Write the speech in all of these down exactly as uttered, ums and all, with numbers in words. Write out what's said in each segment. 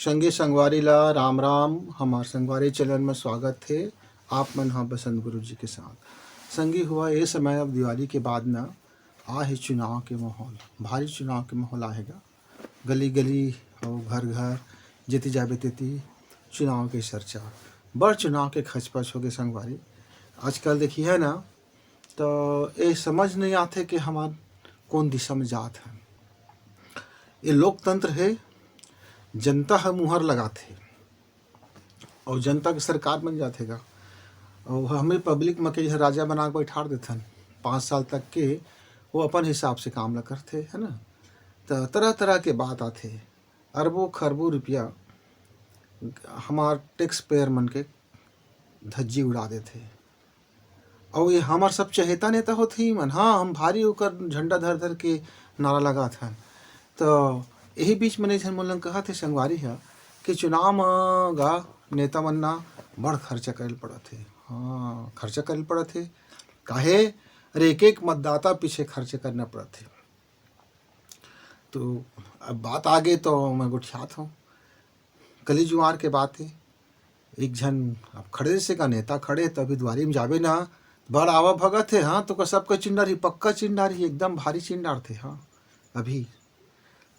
संगी संगवारी ला राम राम, हमार संगवारी चैनल में स्वागत हे। आप मन ह बसंत गुरु जी के साथ। संगी हुआ, ये समय अब दिवाली के बाद ना आ हे चुनाव के माहौल, भारी चुनाव के माहौल आएगा। गली गली और घर घर जेती जाबे तेती चुनाव के चर्चा, बड़ चुनाव के खचपच हो गए संगवारी। आजकल देखिए ना, तो ये समझ नहीं आते कि हमार कौन दिशा में जात है। ये लोकतंत्र है, जनता ह मुहर लगाथे और जनता के सरकार बन जाथे गा। और हमें पब्लिक में के राजा बना के बैठार देथन पाँच साल तक के, वो अपन हिसाब से काम ला करथे, है ना। तो तरह तरह के बात आथे, अरबों खरबों रुपया हमार टैक्स पेयर मन के धज्जी उड़ा देथे। अउ ये हमर सब चहेता नेता होथे ही मन। हाँ, हम भारी ओकर झंडा धर धर के नारा लगात हन। तो यही बीच में नहीं झन मोलन कहा थे संगवारी ह कि चुनाव म गा नेता मन ना बड़ खर्चा करे पड़त हे। हाँ, खर्चा करे पड़त हे। काहे? अरे, एक एक मतदाता पीछे खर्चा करना पड़त हे। तो अब बात आगे तो मैं गोठियात हूँ। कली जुआर के बात हे। एक झन अब खड़े से का नेता खड़े, तो अभी दुआरी में जाबे ना, बड़ आवा भगत हे। हाँ, तो का सबका चिंडारी, पक्का चिंडारी, एकदम भारी चिंडार थे। हाँ, अभी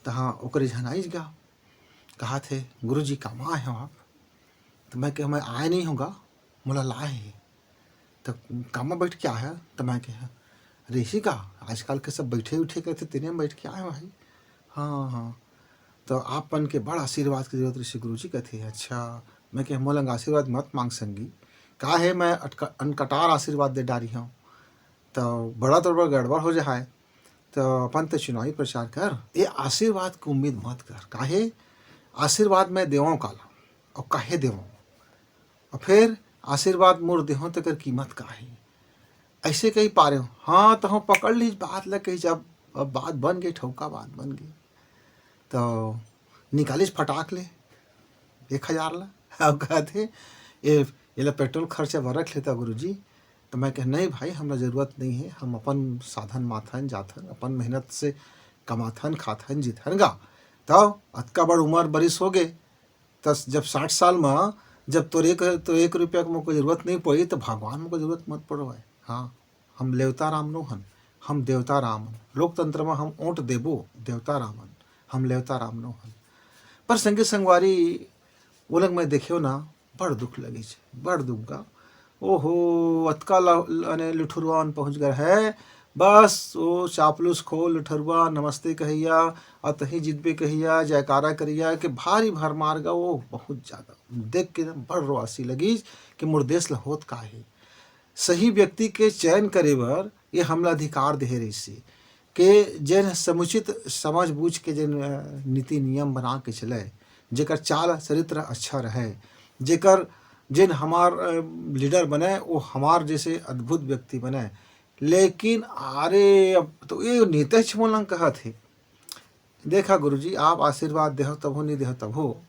तो हाँ, ओकरे झन आइज गा, कहा थे, "गुरु जी, कामा आए हो आप?" तो मैं कह, "मैं आए नहीं हूँ गा, मोला लाए हे।" तो कामा बैठ के आया? तो मैं कह, "रेसी का, आजकल के सब बैठे उठे करथे, तेने में बैठ के आए हो भाई।" "हाँ, हाँ।" "तो आप मन के बड़ आशीर्वाद की जरूरत रही गुरु जी," कहते। "अच्छा।" मैं कह, "मोलंग आशीर्वाद मत मांग संगी, का है, मैं अटका-, अनकटार आशीर्वाद दे डारी हूँ, तो बड़ा तो बड़ा गड़बड़ हो जाए, तो अपन तो चुनावी प्रचार कर, ये आशीर्वाद की उम्मीद मत कर।" "काहे? आशीर्वाद मैं देवों काला, और काहे देवों, और फिर आशीर्वाद मोर देहों तेकर कीमत का है?" ऐसे कही पारे हो। हाँ, तो हम पकड़ लीज बात ल, कही जब अब बात बन गई, ठौका बात बन गई, तो निकालिस फटाक ले एक हजार ला। अब कहते, "ये, ये ला पेट्रोल खर्चा बर रख लेता गुरु जी।" तो मैं कह, "नहीं भाई, हमरा जरूरत नहीं है, हम अपन साधन माथन जाथन, अपन मेहनत से कमाथन, खाथन, जीथन गा।" तो अतका बड़ उम्र बरिस हो गए, त जब साठ साल में जब तोर एक, तो एक रुपया के मोको जरूरत नहीं पड़ी, तो भगवान मोको जरूरत मत पड़ो है। हाँ, हम लेवता राम नो हन, हम देवता राम हन। लोकतंत्र में हम ओट देबो, देवता राम हन, हम लेवता राम नो हन। पर संगी संगवारी, वो लग मैं देखेव ना, बड़ दुख लगिस, बड़ दुख गा। ओहो, अतका ल-, अने लुठुरवा मन पहुँच गए है। बस वो चापलूस खो लुठुरवा, नमस्ते कहिया, अतही जितबे कहिया, जयकारा करिया के भारी भरमार गा। वो बहुत ज्यादा देख के बड़ रोआसी लगिस कि मोर देश ला होत का है। सही व्यक्ति के चयन करे बर ये हमला अधिकार देहे रहिसे, के जेन समुचित समझ बूझ के जेन, अ, नीति नियम बना के चले, जेकर चाल चरित्र अच्छा रहे, जेकर, जेन हमार, अ, लीडर बने, वो हमार जैसे अद्भुत व्यक्ति बने। लेकिन अरे, अब तो ये नीतीश मोलंग कहत हे, देखा गुरुजी, आप आशीर्वाद देहो तभो, नहीं देहो तभो,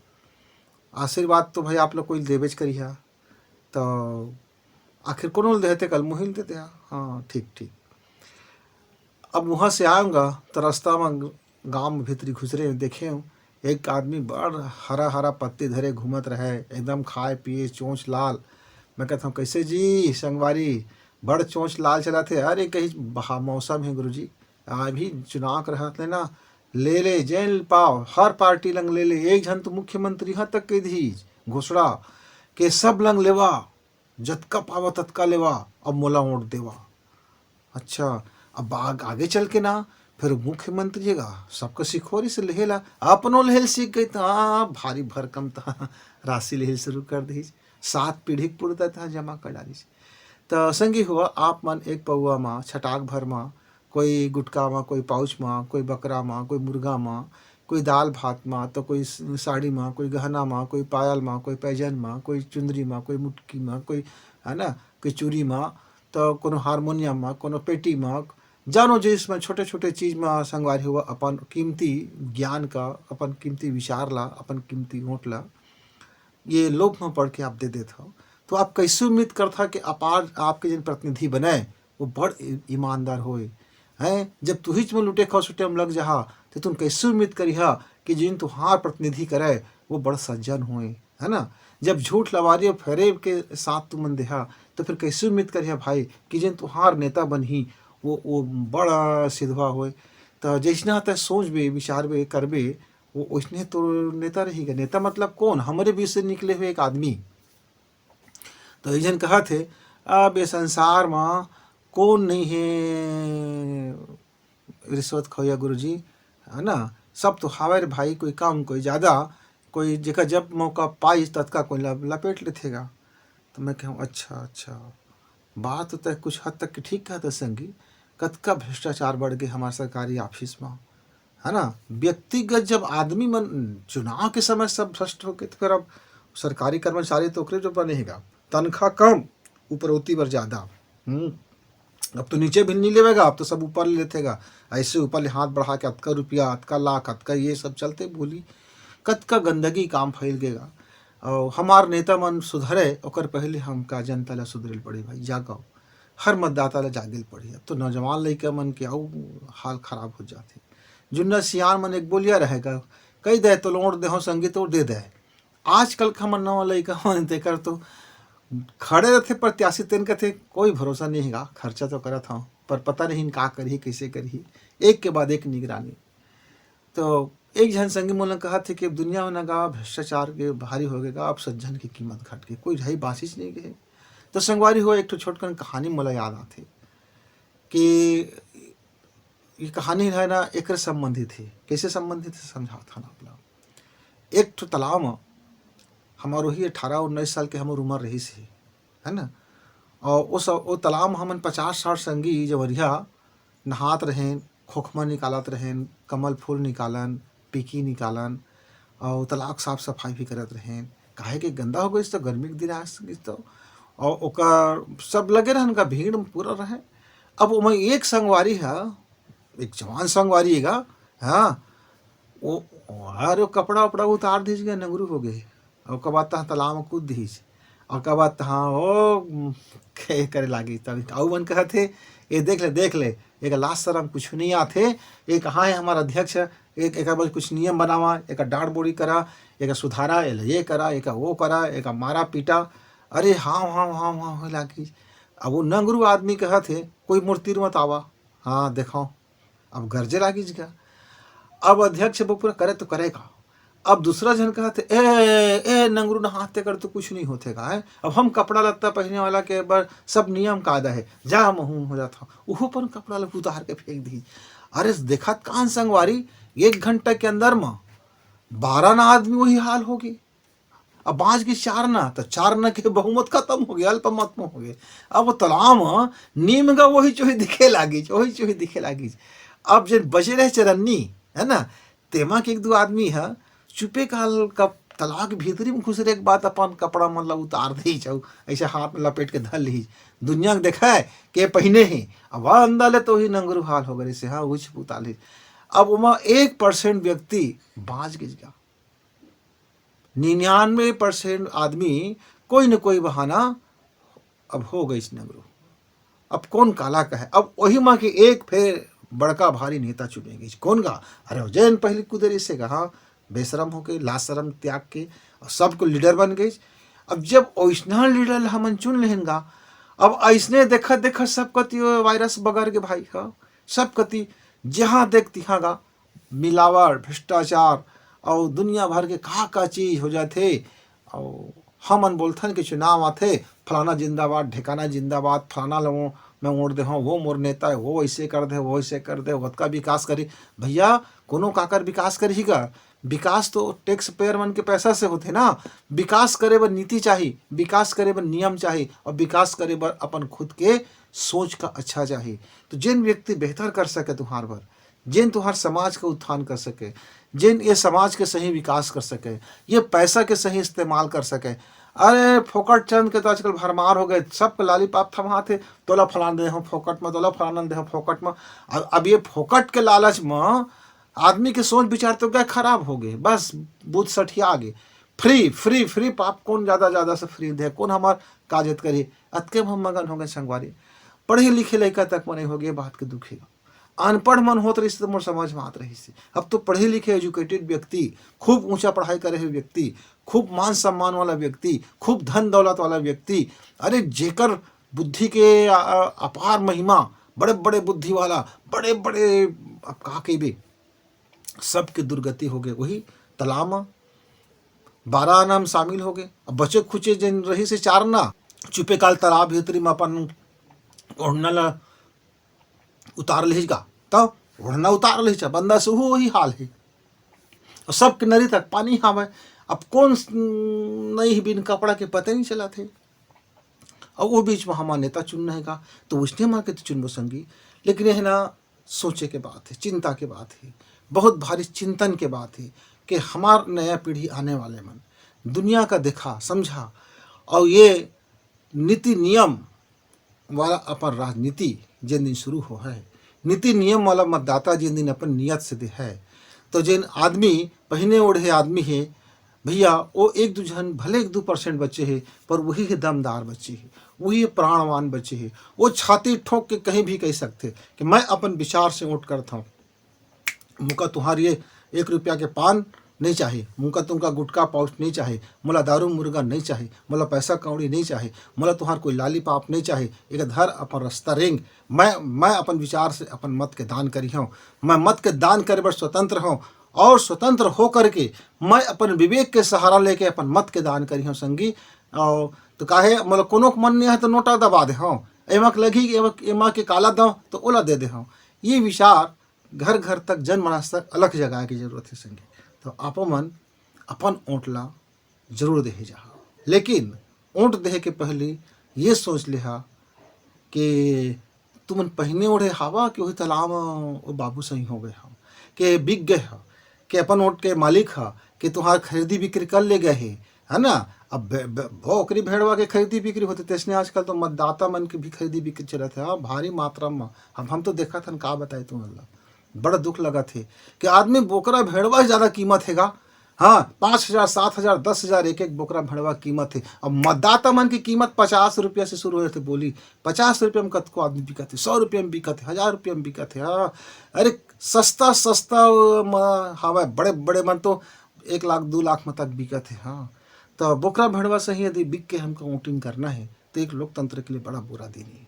आशीर्वाद तो भाई आप लोग कोई देबेच करिहा। तो आखिर कोनो ल देहते, कल मुहिल देते हैं। हाँ, ठीक, ठीक। अब वहाँ से आऊँगा तो रास्ता में गांव में भीतरी घुसरे हूँ, देखे हूँ एक आदमी बड़ हरा हरा पत्ती धरे घूमत रहे, एकदम खाए पिए चोंच लाल। मैं कहता हूँ, "कैसे जी संगवारी, बड़ चोंच लाल चला थे?" अरे कही, "बहा मौसम है गुरुजी, अभी चुनाव के रहत ले ना, ले ले जेन पाव, हर पार्टी लंग ले ले, एक झन तो मुख्यमंत्री हा तक कह दी घोषणा के सब लंग लेवा, जतका पावा ततका लेवा, अब मोला वोट देवा।" अच्छा, अब आग-, आगे चल के ना, फिर मुख्यमंत्री हे गा, सबका सिखोरी से लेहेला, अपनो लेहेल सीख गई, त हाँ, भारी भरकम त राशि लेहेल शुरू कर दीस, सात पीढ़ी के पुरता त जमा कर डालिस। त संगी हुआ, आप मन एक पौवा मा, छटाक भर मा, कोई गुटका मा, कोई पाउच मा, कोई बकरा मा, कोई मुर्गा मा, कोई दाल भात मा, तो कोई स-, साड़ी मा, कोई गहना मा, कोई पायल मा, कोई पैजन मा, कोई चुंदरी मा, कोई मुटकी मा, कोई, है ना, कोई चूड़ी मा, तो कोनो हारमोनियम मा, कोनो पेटी मा, जानो जिस में छोटे-छोटे चीज मा संगवारी हुआ अपन कीमती ज्ञान का, अपन कीमती विचार ला, अपन कीमती वोट ला, ये लोभ में पड़ के आप दे देत हो, तो आप कैसे उम्मीद करता कि अपार आपके जिन प्रतिनिधि बने, वो बड़ इ-, ईमानदार होए? हैं, जब तुहिच में लुटे खसुटे में लग जहा, तो तुम कैसे उम्मीद करिहा कि जिन तुहार प्रतिनिधि करे, वो बड़ सज्जन होए, है ना? जब झूठ लबारी अउ फरेब के साथ तुमन देहा, तो फिर कैसे उम्मीद करिहा भाई कि जेन तुहार नेता बनही, वो, वो बड़ा सिधवा होए? तो जैसना तै सोचबे, विचारबे, करबे, वो वैसने तो नेता रहिगा। नेता मतलब कौन? हमरे बीच से निकले हुए एक आदमी। तो एक झन कहा थे, अब ये संसार में कौन नहीं है रिश्वत खवैया गुरुजी, है ना? सब तो हावय रे भाई, कोई कम, कोई ज़्यादा, कोई जेकर जब मौका पाइस, ततका कोई ल-, लपेट लेथेगा। तो मैं कहूँ, "अच्छा, अच्छा, बात तो तय कुछ हद तक के ठीक कहत है संगी, कतका भ्रष्टाचार बढ़ गए हमारे सरकारी ऑफिस में, है ना?" व्यक्तिगत जब आदमी मन चुनाव के समय सब भ्रष्ट होके, तो फिर अब सरकारी कर्मचारी तो ओकरे जो बनेगा, तनख्वाह कम, उपरौती बर ज़्यादा। हम्म। अब तो नीचे भी नहीं लेवेगा, अब तो सब ऊपर ले लेथेगा। ऐसे ऊपर ले हाथ बढ़ा के अतका रुपया, अतका लाख, अतका ये सब चलते बोली। कतका गंदगी काम फैल गेगा। और हमार नेता मन सुधरे, ओकर पहले हमका जनता ला सुधरे ल पड़ी भाई, जागो। हर मतदाता ला जागे ल पड़ी। अब तो नौजवान लइका मन के अउ हाल खराब हो जाथे। जुन्ना सियान मन एक बोलिया रहेगा, कही दे तो लोन देहो संगी तो दे दे। आजकल के हमर नवा लइका मन तेकर तो खड़े रथे प्रत्याशी, तेन कथे कोई भरोसा नहीं हेगा, खर्चा तो करत हव, पर पता नहीं का करही, कैसे करही, एक के बाद एक निगरानी। तो एक झन संगी मोला कहत हे कि अब दुनिया में ना गा भ्रष्टाचार के भारी हो गे गा, अब सज्जन की कीमत घट गे, कोई ढाई बासिस नहीं गे। तो संगवारी हो, एक ठो छोटकन कहानी मोला याद आथे कि ये कहानी है ना, एकरे संबंधित हे। कैसे संबंधित हे, समझात हन आप ला। एक ठो तालाब म हमार वही अठारह उन्नीस साल के हमर उम्र रहिस हे, है ना? और उस, वो तालाब म हमन पचास साठ संगी जवरिया नहात रहेन, खोखमा निकालत रहेन, कमल फूल निकालन, पीकी निकालन, और तालाब के साफ सफाई भी करत रहेन। काहे कि गंदा हो गइस तो गर्मी के दिन आ गइस तो, और ओकर सब लगे रहन का भीड़ में पूरा रहे। अब ओमा एक संगवारी ह, एक जवान संगवारी हे गा, हाँ, वो, अरे, वो कपड़ा उपड़ा उतार दीज गा, नंगरू हो गए। ओकर बाद तहाँ तालाब में कूद दीज। ओकर बाद तहाँ ओ, के करे लागी। तब अउ मन कहत हे, "ये देख ले, देख ले, एक लाज शरम कुछ नहीं आथे। ये कहाँ है हमारा अध्यक्ष? एक, एकर बर कुछ नियम बनावा, एकर डांट बोड़ी करा, एकर सुधारा, एला ये करा, एकर वो करा, एकर मारा पीटा।" अरे, हाँ, हाँ, हाँ, हाँ, होए लागी। अब वो नंगरू आदमी कहत हे, "कोई मोर तीर मत आवा।" हाँ, देखो, अब गरजे लागिस गा। अब अध्यक्ष वो पूरा करे तो करेगा। अब दूसरा झन कहत हे, "ए, ए, नंगरू नहाते कर तो कुछ नहीं होथे गा, है? अब हम कपड़ा लत्ता पहने वाला के बर सब नियम कायदा है, जा महूं हो जात हूँ।" उहो अपन कपड़ा ला उतार के फेंक दी। अरे देखत कान संगवारी, एक घंटा के अंदर म बारह ना आदमी वही हाल हो गए। अब बाँच गे चार ना, त चार ना के बहुमत खतम हो गे, अल्पमत म हो गे। अब वो तालाब म नीम गा वही चोही दिखे लागिस, वही चोही दिखे लागिस। अब जेन बचे रहे चरन्नी, है ना, तेमा के एक दू आदमी ह चुपे काल का तालाब के भीतरी म घुसरे के बाद अपन कपड़ा मन ला उतार देइस अउ ऐसे हाथ में लपेट के धर लिहिस। दुनिया के देखय के पहिने हे। अब अंदर ले तो ही नंगरू हाल हो गए से, हाँ, उछ उतार लिहिस। अब ओमा एक percent व्यक्ति बाँच गिस गा। निन्यानवे percent आदमी कोई न कोई बहाना अब हो गइस नंगरू। अब कौन काला कहे, अब वही मा के एक फेर बड़का भारी नेता चुने गइस। कौन गा? अरे, वो जेन पहली कुदरी से कहा, बेशरम होके, लाज शरम त्याग के, और सबको leader बन गइस। अब जब ओइसना leader ला हमन चुन लेहन गा, अब ऐसने देखत देखत सब कति वो virus बगर के भाई, हाँ, सब कति जहाँ देख तिहाँ गा मिलावट, भ्रष्टाचार और दुनिया भर के का का चीज हो जाथे। और हमन बोलथन कि चुनाव आथे, फलाना जिंदाबाद, ढेकाना जिंदाबाद, फलाना लोगों मैं वोट दे हूँ, वो मोर नेता है, वो ऐसे कर दे, वो ऐसे कर दे, ओतका विकास करी। भैया, कोनो काकर विकास करही का? विकास तो tax payer मन के पैसा से होथे ना। विकास करे बर नीति चाही, विकास करे बर नियम चाही, और विकास करे बर अपन खुद के सोच का अच्छा चाही। तो जेन व्यक्ति बेहतर कर सके तुहार बर, जेन तुहार समाज का उत्थान कर सके, जेन ये समाज के सही विकास कर सके, ये पैसा के सही इस्तेमाल कर सके। अरे, फोकट चंद के तो आजकल भरमार हो गए, सबके lollipop थमात हे, "तोला फलान दे हो फोकट में, तोला फलान दे हो फोकट में।" अब, अब ये फोकट के लालच में आदमी के सोच विचार तो क्या खराब हो गए, बस बुध सठिया आगे। Free, free, free popcorn, ज्यादा, ज्यादा से free दे, कौन हमार काजत करी? अतके में हम मगन हो गए संगवारी। पढ़े लिखे लइका तक मने हो गए, बात के दुखी। अनपढ़ मन होत रहिस त मोर समझ में आत रहिस। अब तो पढ़े लिखे, एजुकेटेड व्यक्ति, खूब ऊंचा पढ़ाई करे हुए व्यक्ति, खूब मान सम्मान वाला व्यक्ति, खूब धन दौलत वाला व्यक्ति, अरे, जेकर बुद्धि के अ, अ, अपार महिमा, बड़े बड़े बुद्धि वाला, बड़े बड़े, अब का कहिबे, सबके दुर्गति हो गए वही तालाब में। बारह आना में शामिल हो गए। अब बचे खुचे जेन रहिस हे चार आना, चुपे काल तालाब भीतरी में अपन ओढ़ना ला उतार लेहिस गा, तब ओढ़ना उतार लेहिस, बंदा से वही हाल हे। और सबके नरी तक पानी हावय। अब कौन स-, नई बिन कपड़ा के पता नहीं चलत हे। और वो बीच में हमार नेता चुनना हे गा, तो उसने मार के तो चुनबो संगी। लेकिन यह ना सोचे के बात हे, चिंता के बात हे, बहुत भारी चिंतन के बात हे कि हमार नया पीढ़ी आने वाले मन दुनिया का देखा, समझा, और ये नीति नियम वाला अपन राजनीति जेन दिन शुरू हो है, नीति नियम वाला मतदाता जेन दिन अपन नियत से दे है, तो जेन आदमी पहिने ओढ़े आदमी हे भैया, वो एक दू झन, भले एक दू परसेंट बचे हे, पर वही हे दमदार बचे हे, वही हे प्राणवान बचे हे। वो छाती ठोक के कहीं भी कह सकथे कि मैं अपन विचार से वोट करत हूँ। मुका तुहार ये एक रुपया के पान नहीं चाही, मुका तुमका गुटखा पाउच नहीं चाही, मोला दारू मुर्गा नहीं चाही, मोला पैसा कौड़ी नहीं चाही, मोला तुहार कोई लालीपाप नहीं चाही। एक धर अपन रास्ता रेंग, मैं मैं अपन विचार से अपन मत के दान करी हूँ। मैं मत के दान करे बर स्वतंत्र हूँ, और स्वतंत्र हो करके मैं अपन विवेक के सहारा लेके अपन मत के दान करी हूँ संगी। और तो काहे मोला कोनो के मन नहीं है तो नोटा दबा दे हूँ, एमा के लगी, एमा, एमा के काला दव तो ओला दे दे हूँ। ये विचार घर घर तक, जनमानस तक अलख जगाए के जरूरत हे संगी। तो आप मन अपन ओट ला जरूर देहे जाहा, लेकिन ओट देहे के पहले ये सोच लेहा कि तुमन पहिने ओढ़े हावा कि वही तालाब म वो बाबू सही हो गए हा, कि बिक गए हा, कि अपन ओट के मालिक हा, कि तुहार खरीदी बिक्री कर ले गए हे, है ना? अब बे-, बे-, बोकरी भेड़वा के खरीदी बिक्री होथे, तैसने आजकल तो मतदाता मन के भी खरीदी बिक्री चलत हे, हाँ, भारी मात्रा म। अब हम तो देखत हन, का बताए तुमन ला, बड़ा दुख लगत हे कि आदमी बोकरा भेड़वा से ज्यादा कीमत हे गा। हाँ, पाँच हजार, सात हजार, दस हजार एक एक बोकरा भेड़वा कीमत हे। अब मतदाता मन की कीमत पचास रुपया से शुरू होथे बोली, पचास रुपया में कतको आदमी बिकत हे, सौ रुपया में बिकत हे, हजार रुपया में बिकत हे। हाँ, अरे सस्ता सस्ता म हावय, बड़े बड़े मन तो एक लाख दू लाख म तक बिकत हे। हाँ, तो बोकरा भेड़वा सही यदि बिक के हमका वोटिंग करना हे, तो एक लोकतंत्र के लिए बड़ा बुरा दिन हे।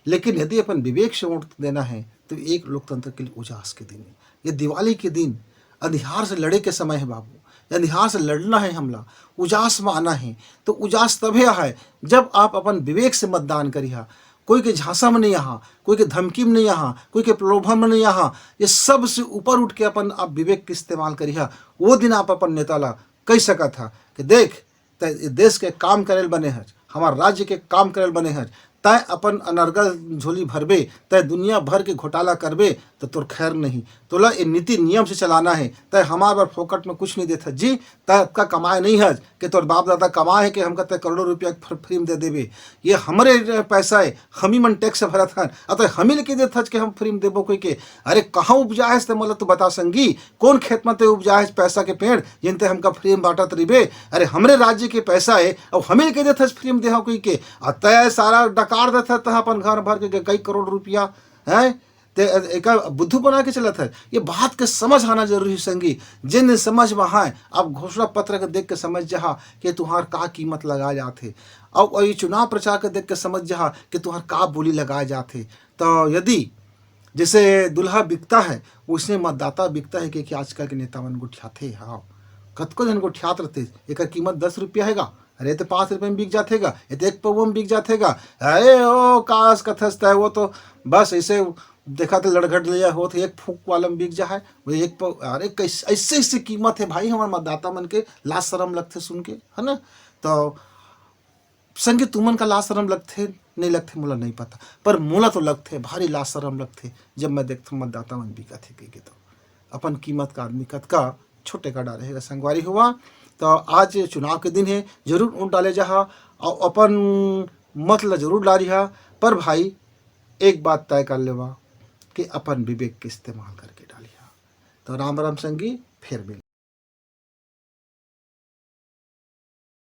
लेकिन यदि अपन विवेक से वोट देना हे, तो एक लोकतंत्र के लिए उजास के दिन हे। ये दिवाली के दिन अंधियार से लड़े के समय हे बाबू, ये अंधियार से लड़ना हे हमला, उजास में आना हे। तो उजास तभे आए, जब आप अपन विवेक से मतदान करिहा। कोई के झांसा में नहीं आहा, कोई के धमकी में नहीं आहा, कोई के प्रलोभन में नहीं आहा। ये सब से ऊपर उठ के अपन आप विवेक के इस्तेमाल करिहा। वो दिन आप अपन नेता ला कह सकत हा कि देख, तै ए देश के काम करे ल बने हच, हमार राज्य के काम करे ल बने हच, तै अपन अनर्गल झोली भरबे, तै दुनिया भर के घोटाला करबे, तो तोर खैर नहीं। तोला ए नीति नियम से चलाना हे। तै हमार बर फोकट में कुछ नहीं देथस जी, तै अतका कमाए नहीं हच कि तोर बाप दादा कमाए हे कि हमका तै करोड़ों रुपया के फ्र-, फ्री में दे देबे। ये हमरे पैसा हे, हमी मन टैक्स भरत हन, अतः हमी ल के देथच कि हम फ्री में देबो कोई के। अरे कहाँ उपजाए हस तै मोला तो बता संगी, कौन खेत में तै उपजाए हस पैसा के पेड़, जिन तै हमका फ्री में बांटत रहिबे? अरे हमरे राज्य के पैसा हे, अब हमी ल के देथच फ्री में देहा कोई के। आ तै सारा डकार देथच तै अपन घर भर के कई करोड़ रुपया, हैं? ते एकर बुद्धू बना के चलत हे। ये बात के समझ आना जरूरी हे संगी। जिन समझ में आए, आप घोषणा पत्र के देख के समझ जाहा कि तुहार का कीमत लगाए जात हे, अउ ये चुनाव प्रचार के देख के समझ जाहा कि तुहार का बोली लगाए जात हे। तो यदि जैसे दूल्हा बिकता हे, वैसने मतदाता बिकता हे, क्योंकि आजकल के नेता मन गोठियाथे। हाँ, कतको झन गोठियात रहिथे, एकर कीमत दस रुपया हे गा, अरे, ये तो पाँच रुपया में बिक जाथे गा, ये तो एक पौवा में बिक जाथे गा। अरे, ओ, कास कथस तै, वो तो बस ऐसे देखा तो लड़घट लिया होत, एक फूंक वाला में बिक जा है, वो एक पौ-, अरे, कैस-, ऐसे, ऐसे कीमत हे भाई, हमारे मतदाता मन के लाज शरम लगथे सुन के, है ना? तो संगी, तुमन का लाज शरम लगथे, नहीं लगथे, मोला नहीं पता, पर मोला तो लगथे, भारी लाज शरम लगथे, जब मैं देखथों मतदाता मन बिकत हे कहिके। तो अपन कीमत का आदमी कतका छोटे का डारे हे संगवारी हुआ। तो आज चुनाव के दिन हे, जरूर वोट डाले जाहा, और अपन मत ला जरूर डालिहा। पर भाई, एक बात तय कर लेवा कि अपन विवेक के इस्तेमाल करके डालिहा। तो राम राम संगी, फिर मिल